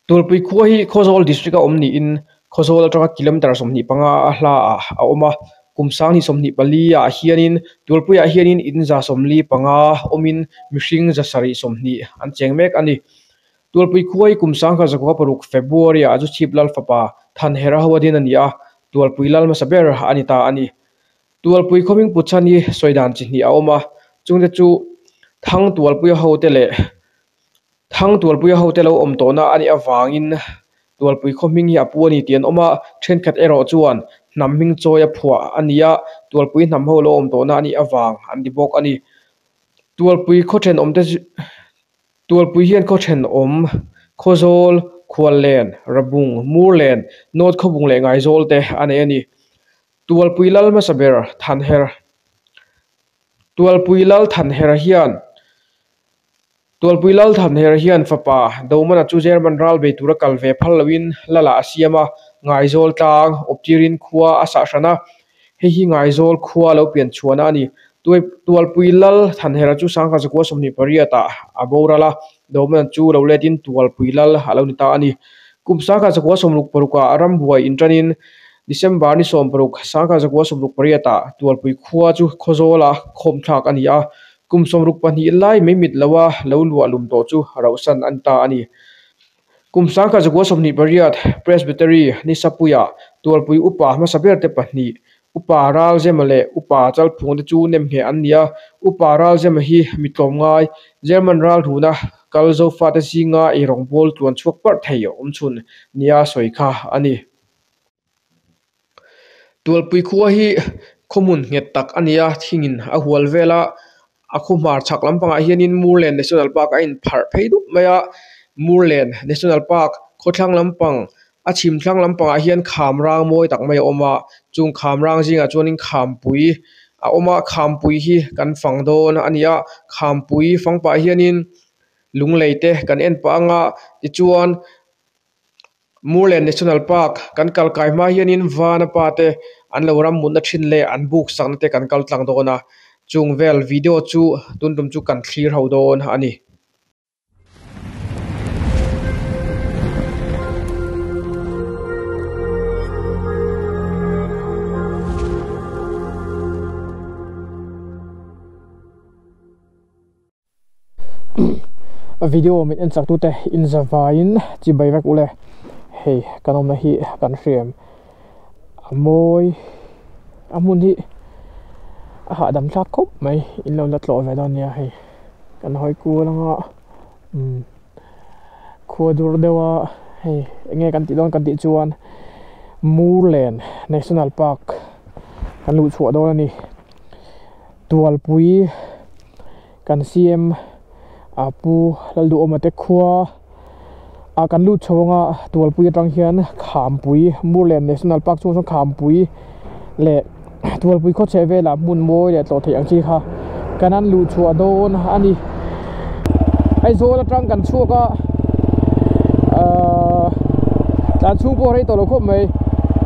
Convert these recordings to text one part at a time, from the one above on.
Tualpui khua hi Khawzawl district a awm niin Khawzawl atanga kilometer 25 a hla ah a awm a, kum 2024 ah hianin Tualpuiah hianin in 75 awmin mihring 720 an cheng mek a ni. Tualpui khua hi kum 1906 February ah Zuchhip Lal fapa Thanhera ho a din a ni a, Tualpui lal hmasa ber a ni ta a ni. Tualpui khawming put chhan hi sawi dan chi hnih a awm a, chungte chu Thang Tualpuia hote leh Thang Tualpuia hote lo awm tawhna a nih avangin Tualpui khaw hming hi a pu a ni tih an awm a, thenkhat erawh chuan hnam hming chawi a phuah a ni a, Tualpui hnam ho lo awm tawhna a nih avang an ti bawk a ni. Tualpui khaw thenawmte chu Tualpui hian khaw thenawm, Khawzawl, Khuallen, Rabung, Murlen, North Khawbung leh Ngaizawl te a nei a ni. Tualpui lal hmasa ber Thanher Tualpui lal Thanhera hian Tualpui lal Thanher hian fapa Domana chu German ral bei tura kal ve phal loin Lala a siam a, Ngaizawl tlang awptirin khua a sah hran a, hei hi Ngaizawl khua lo pian chhuahna a ni. Tualpui lal Thanhera chu 1928 ah a boral a, Domana chu lo letin Tualpui lal a lo ni ta a ni. Kum 1966 ah rambuai inṭanin December ni 16, 1968 ah Tualpui khua chu Khawzawla khawmthlak a ni a, Kum 62 lai mai mit loa lo luah lum tawh chu rauhsan a ni ta a ni. Kum 1928 Presbytery Nisapuia Tualpui upa hmasa ber te pahnih, Upa Ralzema leh Upa Chalphung te chu nemngheh an ni a. Upa Ralzema hi mi tlawmngai, German ralhruna kal Zofate zinga eirawngbawl tluan chhuak parh thei awmchhun nia sawi kha a ni. Tualpui khua hi khawhmun nghet tak a ni a, thingin a hual vel a, a khaw hmar chhak lampangah hianin Murlen National Park a inpharh phei dup mai a, Murlen National Park khawthlang lampang a chhim thlang lampangah hian kham rang mawi tak mai a awm a, chung kham rang zingah chuanin khampui a awm a, khampui hi kan fang dawn a ni a, khampui fang pah hianin lunglei te kan en pah ang a, tichuan. Murlen National Park kan kal kai hma hianin vana pa te an lo ram mutna thin leh an buk sakna te kan kal tlang dawn a, chung vel video chu tun tum chu kan thlir ho dawn a ni. Video min en chak tute in zavaiin chibai vek ule hei kan awmna hi kan hriam a mawi a hmun hi a hahdam thlak khawp mai in lo la tlawh ve dawn nia hei kan hawi kual anga umm khua dur deuh a hei eng nge kan tih dawn kan tih chuan Murlen National Park kan luh chhuah dawn a ni. Tualpui kan CM a pu Lalduhawma te khua a kan lut chho anga Tualpui atang hian Khampui Murlen National Park chhungah chuan Khampui leh Tualpui khaw chheh velah hmun mawi leh tlawh theih ang chi kha kan an luh chhuah dawn a ni. Aizawl atang kan chhuak a ahh tlan chhung pawh a rei tawh lo khawp mai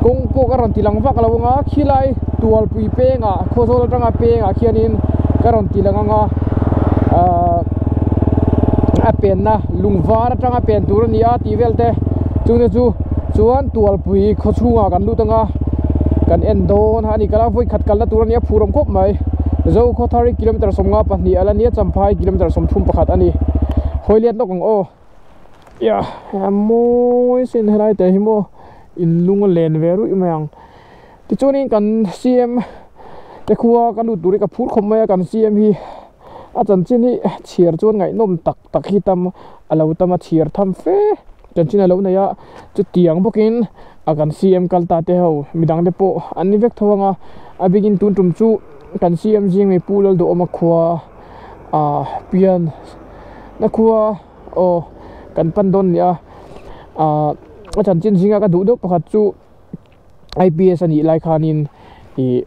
kawng pawh ka rawn ti lang vak lo anga khilai Tualpui pengah Khawzawl atanga pengah khianin ka rawn ti lang anga ahh a penna lung var atanga pen tur a ni a tih vel te chungte chu chuan Tualpui khaw chhungah kan lut anga kan en dawn a ni kala vawikhat kalna tur a ni a phur awm khawp mai Zokhawthari kilometer 52 a la nia Champhai kilometer 31 a ni hawi let lawk ang aw ia a mawi sin helai te hi maw in lung a len ve ruih mai ang. Tichuanin kan CM te khua ka lut tur hi ka phur khawp mai a, kan CM hi a chanchin hi chhiar chuan ngaihnawm tak tak hi tam a lo tam a, chhiar tham fe chanchin a lo nei a, chutiang bawkin a kan CM kal ta te ho midang te pawh an ni vek tho ang a, a bikin tun tum chu kan CM zing mi Pu Lalduhawma khua ah pian na khua aw kan pan dawn a ni a, ah a chanchin zinga ka duh deuh pakhat chu. I_P_S a nih lai khanin ih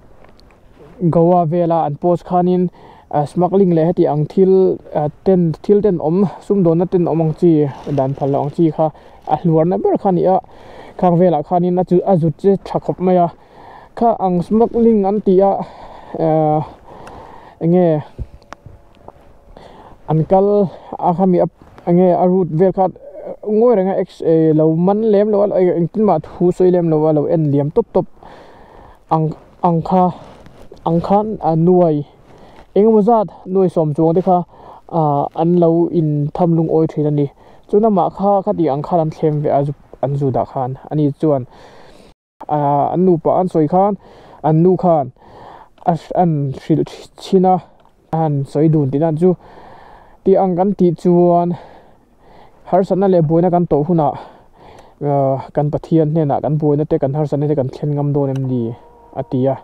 Goa vela an post khanin smuggling leh heti ang thil ten thil ten awm sumdawnna ten awm ang chi dan phal loh ang chi kha a hluarna ber kha a ni a khang velah khanin a chu a zut che tha khawp mai a kha ang smuggling an tih a ehh eng nge an kal a khami eng nge a route vel kha. ngawi reng a lo man lem lo a engtin mah thu sawi lem lo a lo en liam tawp tawp ang ang kha ang khan a nuai engemaw zat nuai sawm chuang te kha ah an lo in tham lungawi thin a ni chuan amah kha khati ang khan an thlem ve a an zu dah khan ani chuan ah an nupa an sawi khan an nu khan a an hrilh thin a a han sawi dun tih dan chu tih ang kan tih chuan harsatna leh buaina kan tawh hunah ah kan Pathian hnenah kan buaina te kan harsatna te kan thlen ngam dawn em ni a ti a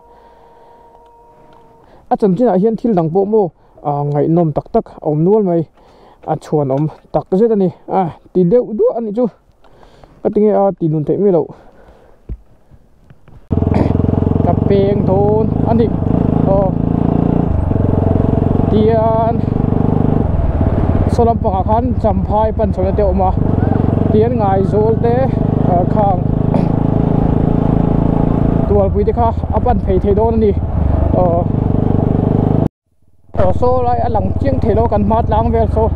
a chanchinah hian thil dang pawh maw ah ngaihnawm tak tak a awm nual mai a chhuanawm tak zet a ni a ti deuh duah a nih chu ka ti nge a ti nun theih mai loh. Ka peng dawn a ni aw tian saw lampangah khan champhai pan chhohna te a awm a tian ngaizawl te khang tualpui te kha a pan phei thei dawn a ni aw. Aw saw lai a lang chiang thei lo kan hma tlang vel saw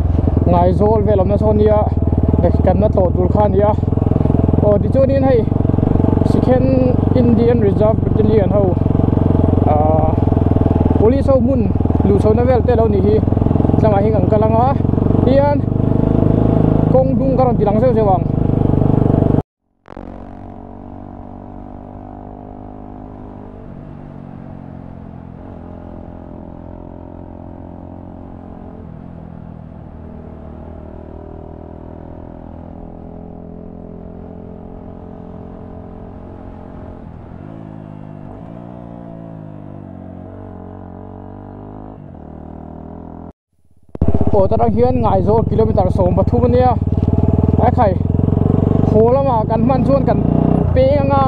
Ngaizawl vel awmna saw nia kan la tlawh tur kha a ni a aw tichuanin hei Sikhen Indian Reserve Battalion ho ahh police ho hmun luh chhohna vel te lo nih hi tlangah hian kan kal ang a tian kawng dung ka rawn ti lang zeuh zeuh ang. Aw ta tang hian Ngaizawl kilometer 13 a nia a khai haw lamah kan hman chuan kan peng anga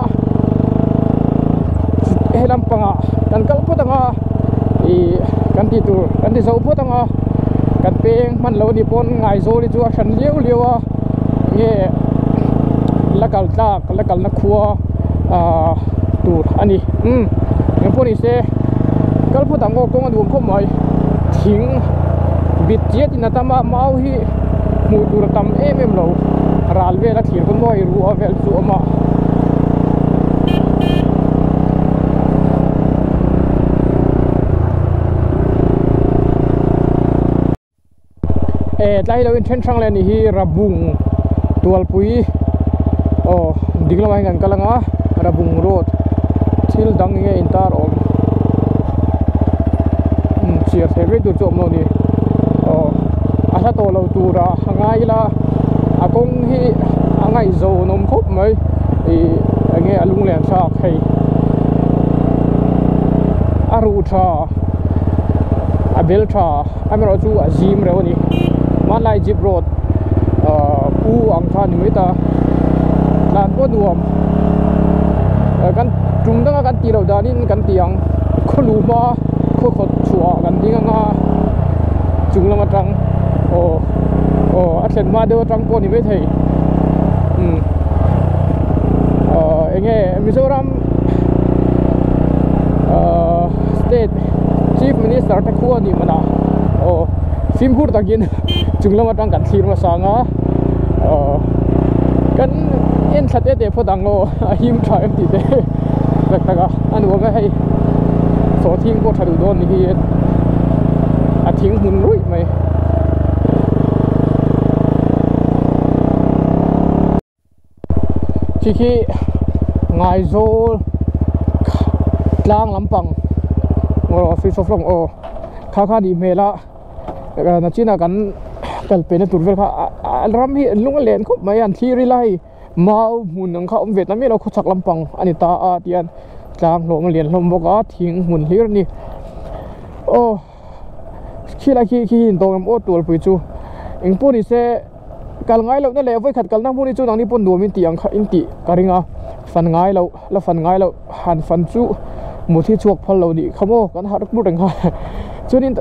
he lampangah kan kal phawt anga ih kan tih tur kan ti zo phawt anga kan peng hman lo a nih pawn Ngaizawl hi chu a hran liau liau a nge la kal tlak la kalna khua ah tur a ni umm engpawh ni se kal phawt ang aw kawng a nuam khawp mai thing bit chiat in a tam a mau hi hmuh tur a tam em em lo ral vel a thlir pawn maw ruah vel chu a awm a. E tlai lo in then hrang leh anih hi Rabung Tualpui aw ding lamah hian kan kal ang a Rabung road thil dang enge intar awm umm chhiar theih mai tur chu a awm lo a ni aw a hla tawh lo tura a ngai ila a kawng hi a ngaihzawn awm khawp mai ih enge a lunglen thlak hei a ruh tha a bel tha. Amaherawh chu a zim reuh a ni hmanlai jeep road ahh pu ang kha a ni mai ta tlan pawh nuam kan tum danga kan tih loh danin kan ti ang khaw luh hma khaw khawt chhuah kan ding anga chung lam atang aw aw a thlen hma deuh atang pawh a ni mai thei umm ahh eng nge Mizoram ahh state chief minister te khu a nih man a aw fimkhur takin chung lam atang kan thlir hmasa ang a aw kan en thla te te phawt ang aw a him tha em tih te tak tak a a nuam e hei sawhthing pawh tha duh dawn ni hi a thing hmun ruih mai. Khi khi Ngaizawl tlang lampang aw switch off hlawm aw kha kha a nih hmel a nachinah kan kal pehna tur vel kha a ram hi an lung a len khawp mai a an thlir ila hei mau hmun ang kha a awm ve ta miah lo khawchhak lampang a ni ta a tihian tlang hlawm a lian hlawm bawk a thing hmun hlir a ni aw khilai khi khi in tawng em aw tualpui chu engpawh ni se. Kal ngai lohna leh vawikhat kalna hmun hi chu nangni pawh nuam in tih ang kha in tih ka ring a, fan ngai loh la fan ngai loh han fan chu mut hi chhuak phal lo nih kha maw kan harh hmur reng kha chuanin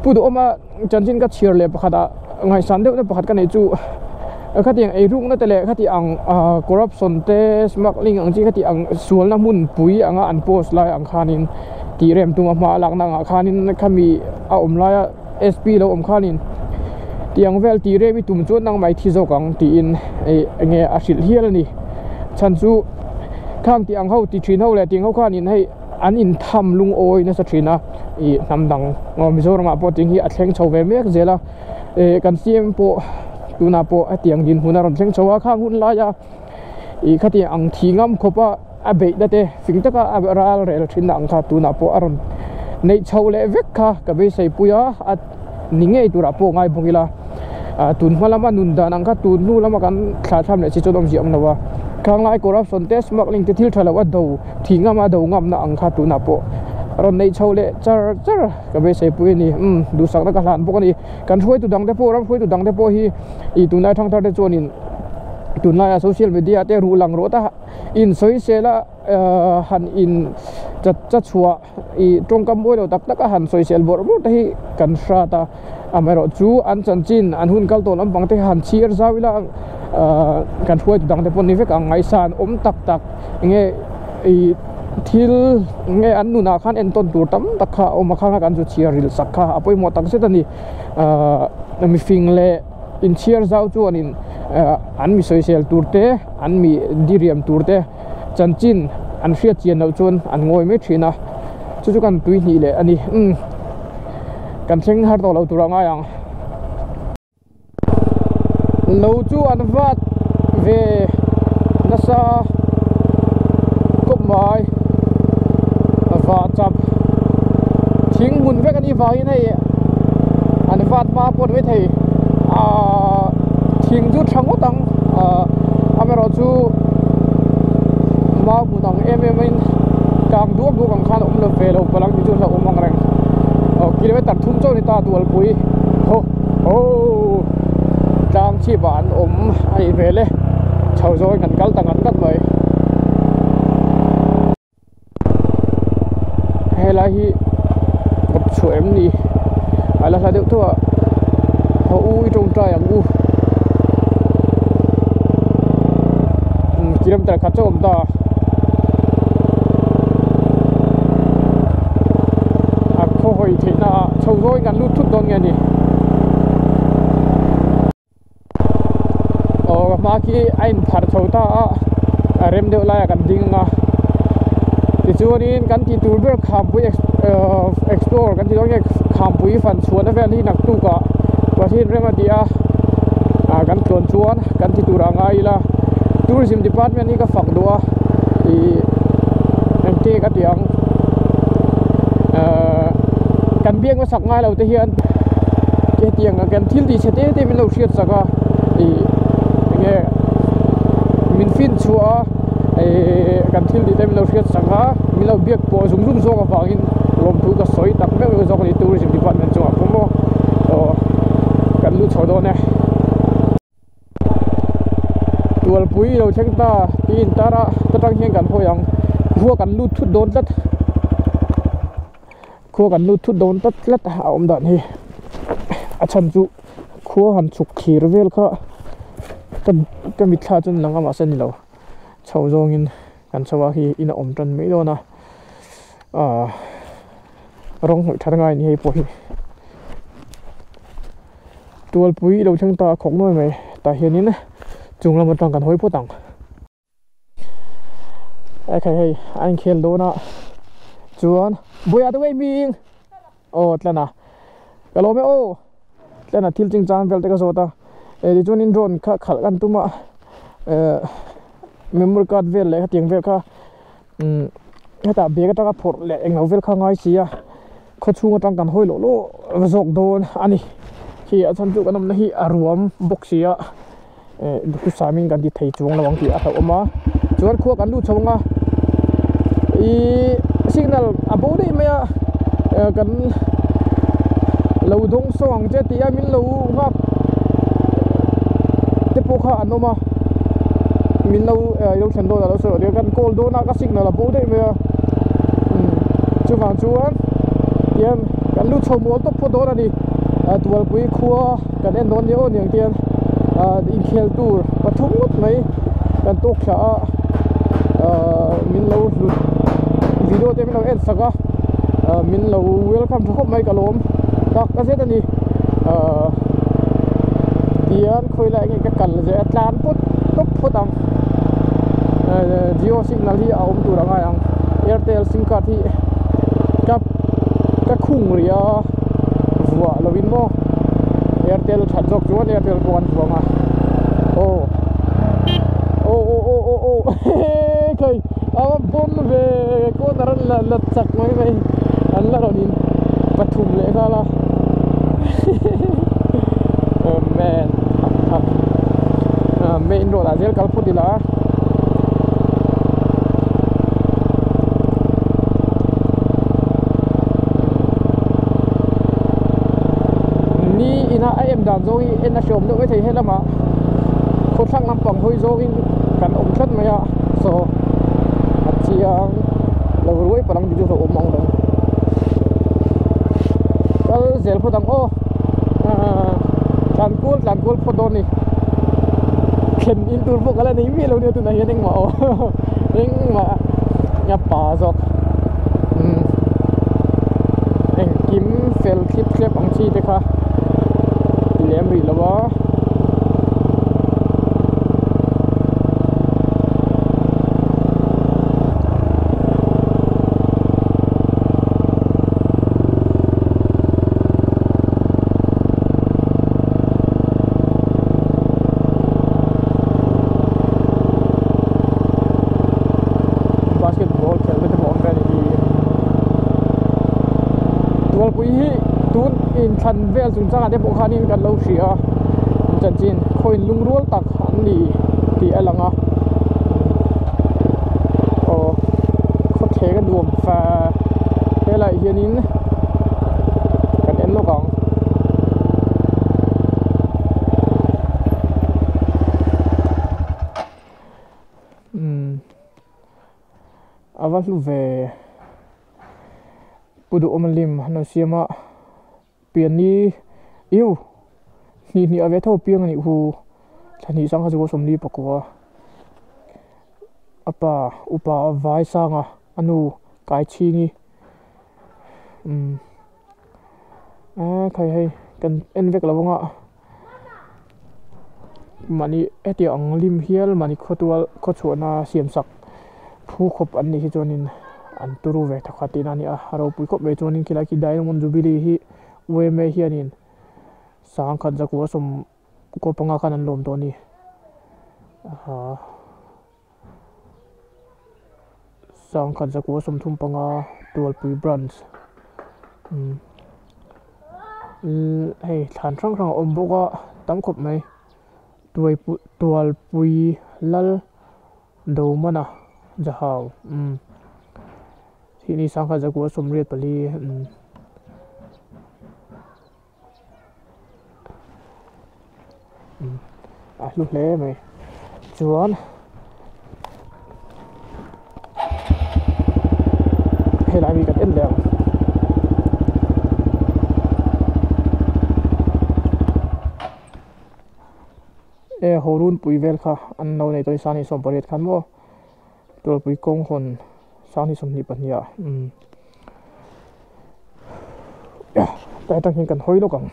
Pu Duhawma chanchin ka chhiar leh pakhat ah ngaihsan deuh na pakhat ka neih chu khatiang eirukna te leh khati ang ah corruption te smuggling ang chi khati ang sualna hmun pui anga an post lai ang khanin tih rem tum a hma a lakna angah khanin khami a awm laia. SP lo awm khanin Tiang vel tih rem i tum chuan nang mai thi zawk ang tiin ih enge a hrilh hial a ni. Chhan chu khang tih ang ho ti thin ho leh ting ho khanin hei an intham lungawi nasa thin a ih hnam dang aw Mizoramah pawh ting hi a thleng chho ve mek zel a eh kan C_M pawh tunah pawh hetiang dinhmun a rawn thleng chho a khang hun laia ih khatiang ang thih ngam khawp a a beihna te fing taka a ral rel thin ang kha tunah pawh a rawn neih chho leh vek kha ka beisei pui a a ni ngei turah pawh ngai bawk ila ah tun hma lama nun dan ang kha tun hnu lama kan thlah thlam leh chi chuan awmzia awm lo a khanglai corruption te smuggling te thil tha lo a do thih ngam a do ngamna ang kha tunah pawh a rawn neih chho leh char char ka beisei pui a ni umm duhsakna ka hlan bawk a ni kan hruaitu dang te pawh ram hruaitu dang te pawh hi ih tunlai thangthar te chuanin tunlaia social media te ruh lang rawh ta. Insawisel a han in chat chat chhuah ih tawngkam mawi lo tak tak a han sawisel bawrh bawrh te hi kan hrat a amaherawh chu an chanchin an hun kal tawh lampang te han chhiar zau ila ahh kan hruaitu dang te pawh ni vek ang ngaihsan awm tak tak enge ih thil nge an nunah khan entawn tur tam tak kha a awm a khang a kan chu chhiar ril sak kha a pawimawh tak zet a ni ahh mifing leh. Inchhiar zau chuanin an mi sawisel tur te, an mi diriam tur te chanchin an hriat chian loh chuan an ngawi mai thin a, chu chu kan tui hnih leh a ni. Umm kan thleng har tawh lo tur a ngai ang. Lo chu an vat ve nasa kawp mai vah chap thing hmun vek a nih vangin hei an vat hma pawh ni maithei ahh thing chu tha ngawt ang ahh amaherawh chu mau hmun ang em em in kang duak duak ang khan a awm lo ve lo palang tih chu hlauhawm ang reng aw kilometer thum chauh a ni ta Tualpui haw haw tlang chhip ah an awm a nih hmel e chho zawngin kan kal ta ngat ngat mai. Helai hi kawt chhuah em ni a la hla deuh tawh a haw u i tawngtai ang u umm kilometer khat chauh a awm ta a khaw hawi theih na ah chho zawngin kan lut thut dawn nge ni. Aw ka hma khi a inpharh chho ta a a rem deuh laiah kan ding ang a tichuanin kan tih tur ber khampui explore kan tih dawn nge khampui fan chhuahna vel hi naktukah Pathian rem a ti a ah kan tluan chuan kan ti tur a ngai ila tourism department hi ka fak duh a ih engte ka ti ang ahh kan biak hmasak ngai lo te hian. Hetiang ang kan thil tih chhe te te min lo hriat chak a ih enge min fin chhuah a ih kan thil tih te min lo hriat chak a min lo biak pawh zung zung zawk avangin lawmthu ka sawi tak meuh meuh zawk a ni tourism department chungah pawh maw aw kan lut chho dawn e. Tualpui lo thleng ta tih intar a ta tang hian kan hawi ang khua kan lut thut dawn tlat. Khua kan lut thut dawn tlat tlat a awm dan hi a chhan chu khua han chhuk thlir vel kha ka ka mitthla chuan lang a mahse a ni lo chho zawngin kan chho a hi in a awm tan mai dawn a ahh rawng hnawih that ngai a ni hei pawh hi tualpui ilo thleng ta a khawk nuai mai tah hianin chung lam atang kan hawi phawt ang. Ekhai hei a inkhel dawn a chuan buaia te ngei hming aw tlana ka lawm e aw tlana thil ching chang vel te ka zawt a eh tichuanin drone kha khalh kan tum a eh memory card vel leh hetiang vel kha umm hetah bag atanga phawrh leh englo vel kha a ngai si a khawchhung atang kan hawi lawh lawh zawk dawn a ni khi a chhan chu kan awmna hi a ruam bawk si a. Eh duhthusam in kan ti thei chuang lo ang tih a hlauhawm a chuan khua kan lut chho ang a ihh signal a bo daih mai a eh kan lo dawng sawng ang che tih a min lo nghak te pawh kha an awm a min lo eh lo thlen dawn a lo sawi loh kan call dawn a ka signal a bo daih mai a umm chuvang chuan tihian kan lut chho mual tawp phawt dawn a ni Tualpui khua kan en dawn nia aw niang te hian ah inkhel tur pathum ngawt mai kan tawk thla a ah min lo hlut video te min lo en sak a ah min lo welcome tha khawp mai ka lawm tak a zet a ni ah. Tihian khawilai nge ka kal zel a tlan pawt tawp phawt ang Jio signal hi a awm tur a ngai ang Airtel sim card hi ka ka khung rih a vuah lovin maw Airtel that zawk chuan Airtel pawh an vuang a aw aw aw aw aw aw khai a va pawn ve corner an la la chak mai mai an la rawn in pathum leh nghal a man thak thak main road ah zel kal phawt ila. Ni ina a em dan zawng hi en a hreawm deuh maithei helamah khawthlang lampang hawi zawngin kan awm tlat mai a saw a chiang lo ruai palang ti chu a awm ang reng kal zel phawt ang aw tlan kual tlan kual phawt dawn a ni thlen in tur pawh ka la nei miah lo nia tunah hian engmah aw engmah a pa zawk umm engkim fel thlip thlep ang chi te kha ti lem rih lo a. Basketball khelh na te pawh a awm ve a ni hi Tualpui hi tun inthlan vel chungchangah te pawh khanin kan lo hria a chanchin khawiin lungrual tak an ni tih a lang a aw khawthleng a nuam fa helaiah hianin kan en lawk ang. Umm a va hlu ve Pu Duhawma lim an lo siam a pianni iu hnih hnih ah ve tho piang a nih hu thla hnih sang kha chu sawmli pakua a pa upa vai sanga a nu kai chhingi umm khai hei kan en vek lo ang a mahni hetiang ang lim hial mahni khawtual khawchhuahna siam sak phu khawp an nih hi chuanin an turu ve thawkhat tihna a ni a a ropui khawp mai chuanin khilai khi diamond jubilee hi U_M_A hianin sangkhat zakua sawm kaw panga khan an lawm tawh a ni ahh sangkhat zakua sawmthum panga tualpui branch umm hei thlan hrang hrang a awm bawk a tam khawp mai tualpui lal Domana Jahau umm thih ni sangkhat zakua sawmriat pali umm. A hlu hle mai chuan helai mi kan en leh ang e ho runpui vel kha an lo nei tawh a ni 28 khan maw tualpui kawng hawn 2022 ah umm tah atang hian kan hawi lawk ang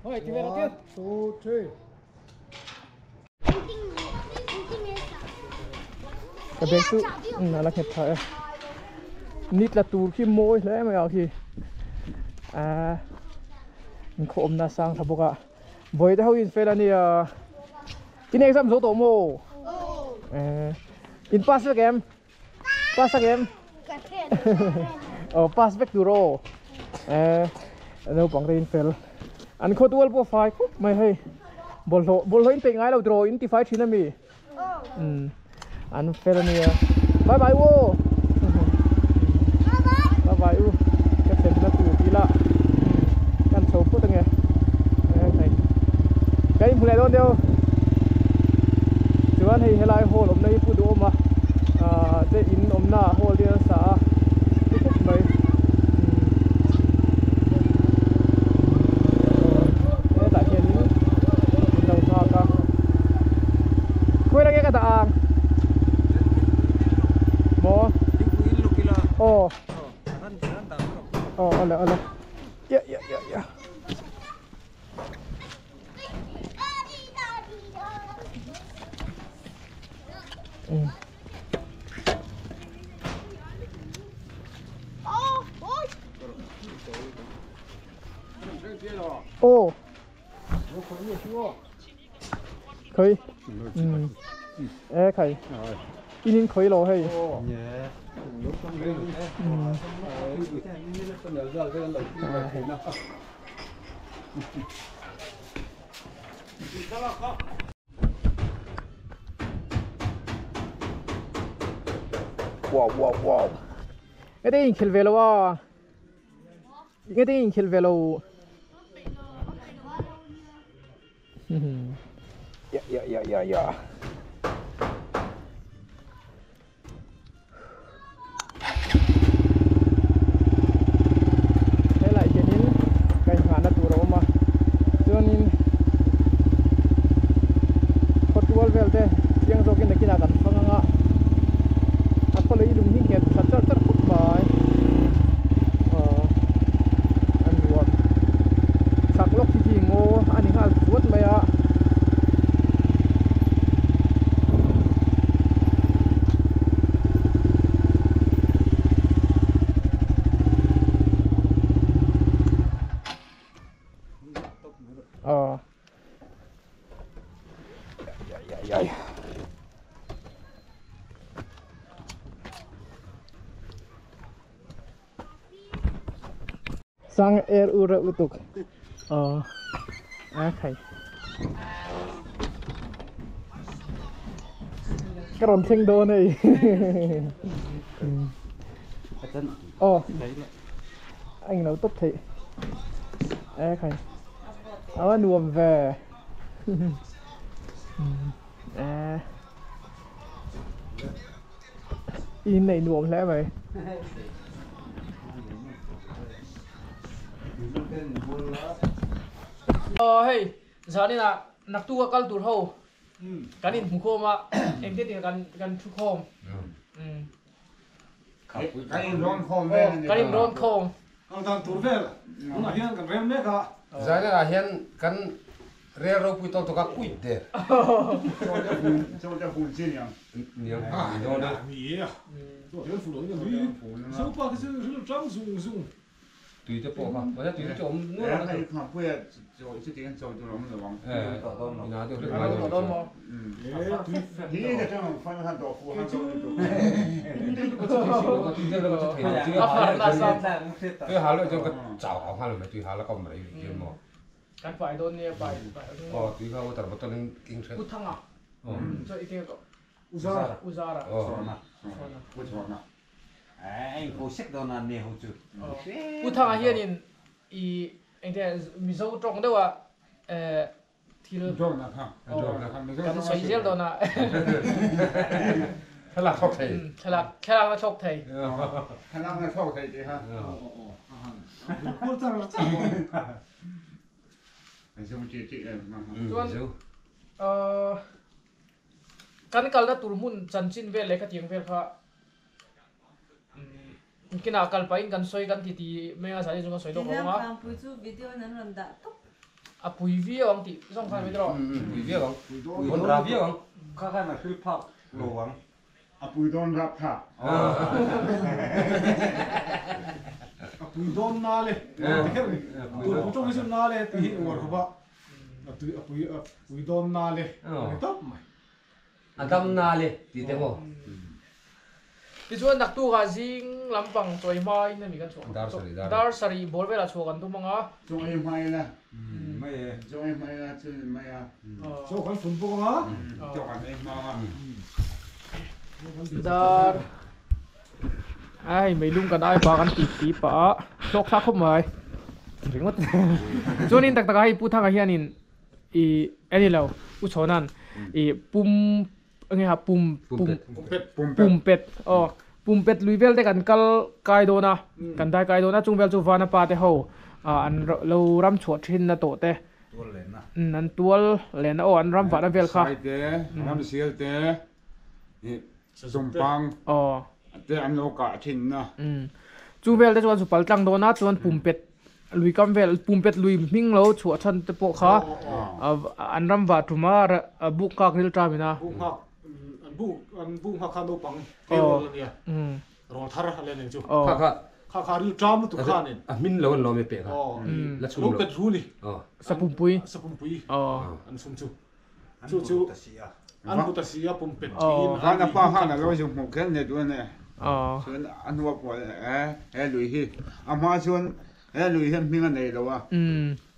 Hoi ti vel atir. 2 3. Ka bag chu a la nghet tha e. Ni tla tur khi mawi hle mai ah khi ah in khaw awmna sang tha bawk a vawi te ho in fel a nia tin exam zo tawh maw eh in pass vek em pass vek em aw pass vek tur aw eh naupang te in fel an khaw tual pawh fai khawp mai hei bawlhhlawh bawlhhlawh in peih ngai lo tiraw in ti fai thin a mi. An fel ania bye bye u bye bye u ka thlen na tur tih lah kan chho phut ange ka inhmu leh dawn deuh chuan hei helai hall awmna hi pu duhawm a ah te in awmna ah hall te an sa a ti khawp mai hetah hianin an lo nghak a. Khawi leh nge ka dah ang? Maw? Aw. Aw ale ale. Ya ya ya ya. Aw. 可以，嗯，哎可以，一定可以咯嘿。嗯。Wow wow wow. Nghe tên khel ve lo à. Nghe tên khel ve lo. Ya ya ya ya ya. Helai hianin ka inghahna tur a awm a chuanin khawtual vel te chiang zawkin nakinah kan fang anga a khaw lei lung hi nghet tha charh charh khawp mai aw a nuam chak lawk hi khi ngaw a ni nghal chuat mai a. Aw ai ai sang er u reuh lutuk aw a khai ka rawn thleng dawn hei aw a englo tawp theih e khai a va nuam ve e in nei nuam hle mai. Aw hei zanin ah naktuk a kal tur ho kan in hmu khawm a engtin nge kan kan thu khawm kan in rawn khawm vel a ni kan in rawn khawm kal dan tur vel tunah hian kan rem mek a zanin ah hian kan rel ropui tawk tawk a kuit der chaw te hun chi niang niang ni dawn a ni e a chaw te ful lo ni zopa khi chu rilru tang zung zung Tui te pawh kha, mahse tui te chu awm nual ang a chu. Nghahpuia chaw chu tiang chaw tur a awm lo ang. Inah deuh hlek mai dawn chu. Hi ka chang ang fan khan tawh fu han tawh lutuk. Tui deuh hlek chu thei lo. Tui hal loh chuan ka chau hau nghal mai, tui hal a ka awm rei rih maw. Kan pai dawn nia pai. Aw tui kha water bottle in king hret. U thanga. Chaw i tinga tawh. Uzara. Uzara. Chhawna. Chhawna. Pu Thanga hianin i engte Mizo tawng deuha thil kan sawi zel dawn a. Thlalak thlawk thei. Thlalak thlalak na thlawk thei. Thlalak na thlawk thei tih kha. Chuan Kan kalna tur hmun chanchin vel leh khatiang vel kha kinah kal pahin kan sawi kan ti ti mai a, zan hi chu kan sawi lawk lo ang a. Tlangpui chu video in an rawn dah tawp. A pui viau ang tih zawng khan mai tawh. Pui viau ang. Pui dawn ra viau ang. Kha khan a hril phak lo ang. A pui dawn rap thlak. A pui dawn na le. Tur pui tawng hi chu na le tih hi uar khawp a. A tui a pui a pui dawn na le a ni tawp mai. A dam na le tih te maw? Tichuan naktukah zing lampang chawi hmain a mi kan chhuah Dar sarih dar. Dar sarih ball velah chhuah kan tum ang a. Chaw ei hma ila. Mai e. Chaw ei hma ila chu ni mai a. Chaw kan fun bawk ang a. Chaw kan ei hma ang a. Dar ai meilum kan ai pah kan ti ti pah a hlawk thlak khawp mai ringawt. Chuanin tak takah hei Pu Thanga hianin i eni lo U Chhawna'n i pum enge ha pum pum pumpet aw pumpet lui vel te kan kal kai dawn a kan dai kai dawn a chung vel chu vana pa te ho an lo ram chhuah thin na tawh te an tual lehna aw an ram vahna vel kha Sai te ram sial te tumpang te an lo kah thin na chu vel te chuan chu pal tlang dawn a chuan pumpet Lui kam vel pumpet lui hming lo chhuah chhan te pawh kha an ram vah tum a buk nghak ril ṭam in a. Buk nghak an buk an buk nghak kha naupang tleirawl a nia rawl thar a len ang chu. Kha kha. Kha kha ril ṭam lutuk khan in. A hmin lo an lawm e peh kha. La chhum lo. Lo pet ru ni. Sapumpui. Sapumpui an chhum chu. Chu chu an hmu ta si a pumpet tiin. Van a pa khan a lo zu hmuh kher ne duan e. Chuan a hnua pawh he lui hi a hma chuan he lui hian hming a nei lo a.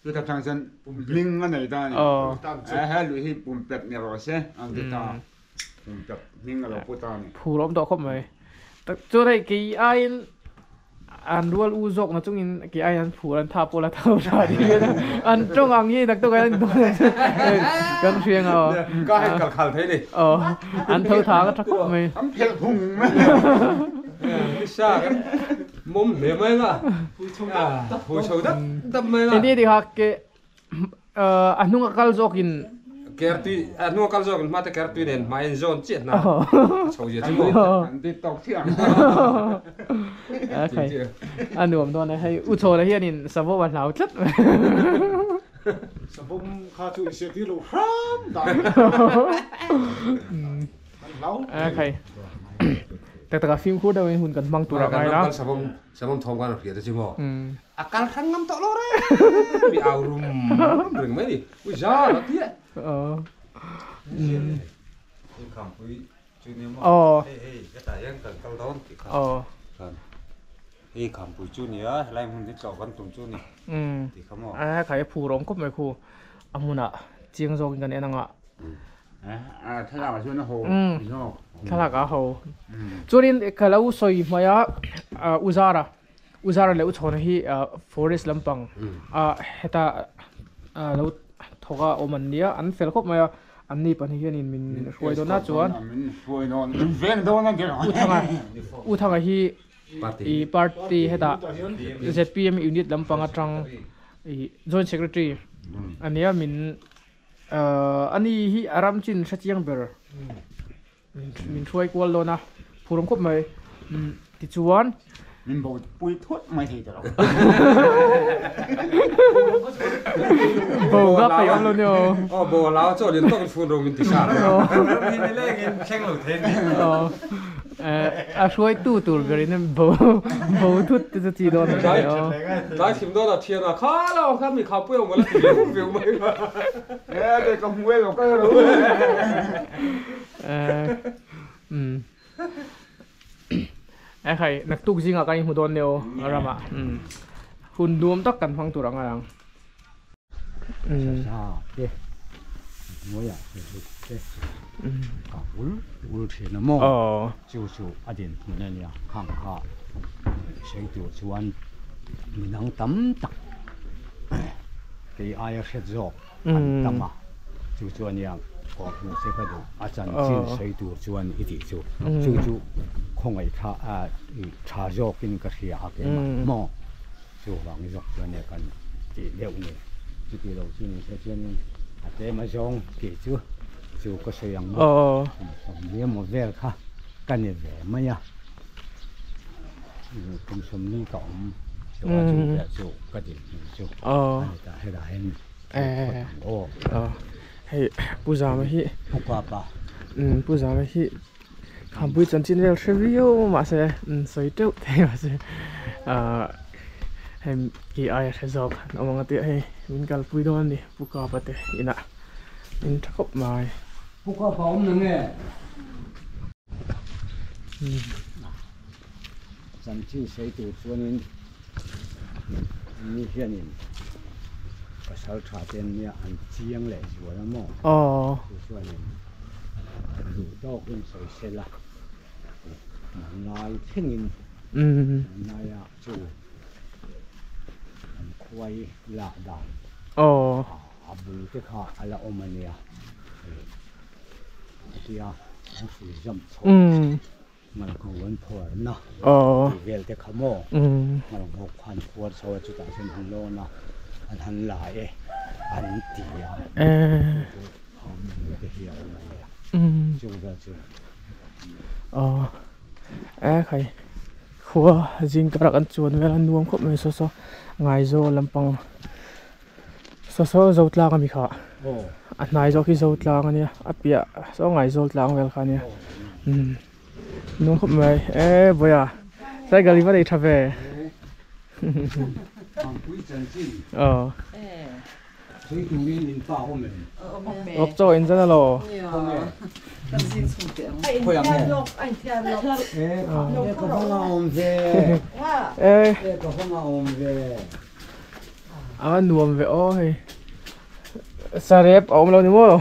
Chuta tang chuan hming a nei ta a ni. He lui hi pumpet ni rawh se an ti ta a. Pumpet hming a lo pu ta a ni. Phur awm tawh khawp mai. Chuan hei kei aiin an rual u zawk na chungin kei aiin an phur an tha pawh la tho tha ti hian an tawng ang hi naktuk hian kan hria ang aw. Ka hei kal khal thei ni. Aw an tho tha ka tha khawp mai. An phelh phung mai. Nisa kan mawm hle mai nga. Hui chho dap dap mai nga. Eni ti kha ke a hnung a kal zawkin Kertui a hnung a kal zawkin hmate kertui nen hmai in zawn chiah hna a chho zia chu maw. An ti tawk chiah. A nuam dawn e hei u chhawla hianin savawm a hlau tlat mai. Savawm kha chu i hriat tir loh hram dan an hlau. Khai tak taka fimkhur deuhin hun kan hmang tur a ngai la. Savawm thawm khan a hria te chu maw. A kal hrang ngam tawh lo reng mi au rum rum reng mai ni. Ui za lo ti e. Khampui chu ni maw? Hei hei hetah hian kan kal dawn tih kha. Hei khampui chu ni a helai hmun hi tlawh kan tum chu ni tih kha maw? A khai a phur awm khawp mai khu a hmunah chiang zawkin kan en anga. Thlalak ah chuan a ho zawk. Thlalak ah a ho. Chuanin ka lo sawi hmaia Uzara Uzara leh Uchhawna hi forest lampang a heta lo thawk a awm an nia an fel khawp mai a an ni pahnih hianin min hruai dawn a chuan Uthanga hi i party hetah zpm unit lampang atang i joint secretary a nia min ani hi a ram chin hre chiang ber. Min hruai kual dawn a, phur awm khawp mai. Tichuan. Min bo pui thut mai thei ta lo. Bo ka peih awm lo ni aw. Aw bo a lau a chaw lian tawk in phone ro min ti sa. Ni ni leng in thleng lo thei ni. Aw a hruai tu tur ber in bo bo thut te chu chi dawn a ni aw. Tlai thim dawn a thian a kha lo kha mi kha pui awm la ti viau viau mai. E de ka hmu e lo ka lo. E khai naktuk zingah kan inhmu dawn neo ramah hun nuam tak kan hmang tur ang a lang. Sa te hnuaiah zuk te ka ul ul thin a maw chu chu a din hmun a nia khang kha sei tur chuan midang tam tak kei aia hret zawk an tam a chu chu a nia kawr hmuh che ka duh a chanchin sei tur chuan i tih chu chu chu khawngaih tha tha zawkin ka hria a keimah maw. Chuvang zawk chuan nia kan tih deuh ni. Chuti lo chu ni se chuanin a tlem a zawng tih chu chu ka sawi ang maw. Kum sawmli emaw vel kha ka ni ve mai a. Kum sawmli ka awm chu a chu vel chu ka din hnu chu a ni ta hetah hian. Aw. Hei Pu Zama hi Pu Kapa. Pu Zama hi Khampui chanchin vel hre viau mahse sawi teuh thei mahse hei ki aia hre zawk an awm ang a tia hei min kalpui dawn a ni Pu Kapa te inah min tha khawp mai. Pu Kapa awm na nge? Chanchin sawi tur chuanin mi hianin pasal tha te an nia an chiang leh zual a maw? Aw. Chu chuanin duh tawkin sawi sela hmanlai thlengin hmanlaia chu an khuai lak dan Aw. a bul te kha a la awm a nia tia an hrui zam chhoh ngalngho an phuarna tih vel te kha maw ngalngho khan phuar chho a chutah chuan an lawn a an han la e an ti a chu chu a bul te hi a awm a nia chu vel chu aw e khai khua zing karah kan chuan vel a nuam khawp mai saw saw Ngaizawl lampang saw saw zo tlang ami kha a hnai zawk hi zo tlang ania a piah saw Ngaizawl tlang vel kha ania umm nuam khawp mai e vawiah cycle hi va nei tha ve aw. Vawk chaw in zan alo. A nuam ve aw hei. Sarep a awm lo ni maw.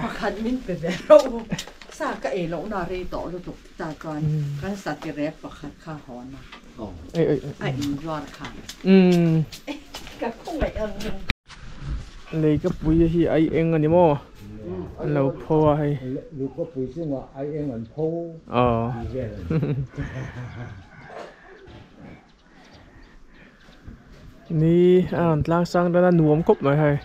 Pakhat min pe ve reuh sa ka ei loh na rei tawh lutuk ta chuan kan sa ti rep pakhat kha hawn a a inzuar khan ka khawngaih ang. Lei ka pui hi ai eng a ni maw an lo pho a hei. Lui ka pui chungah ai eng an pho tih vel a ni. Ni a rawn tlang sang dawn a nuam khawp mai hei.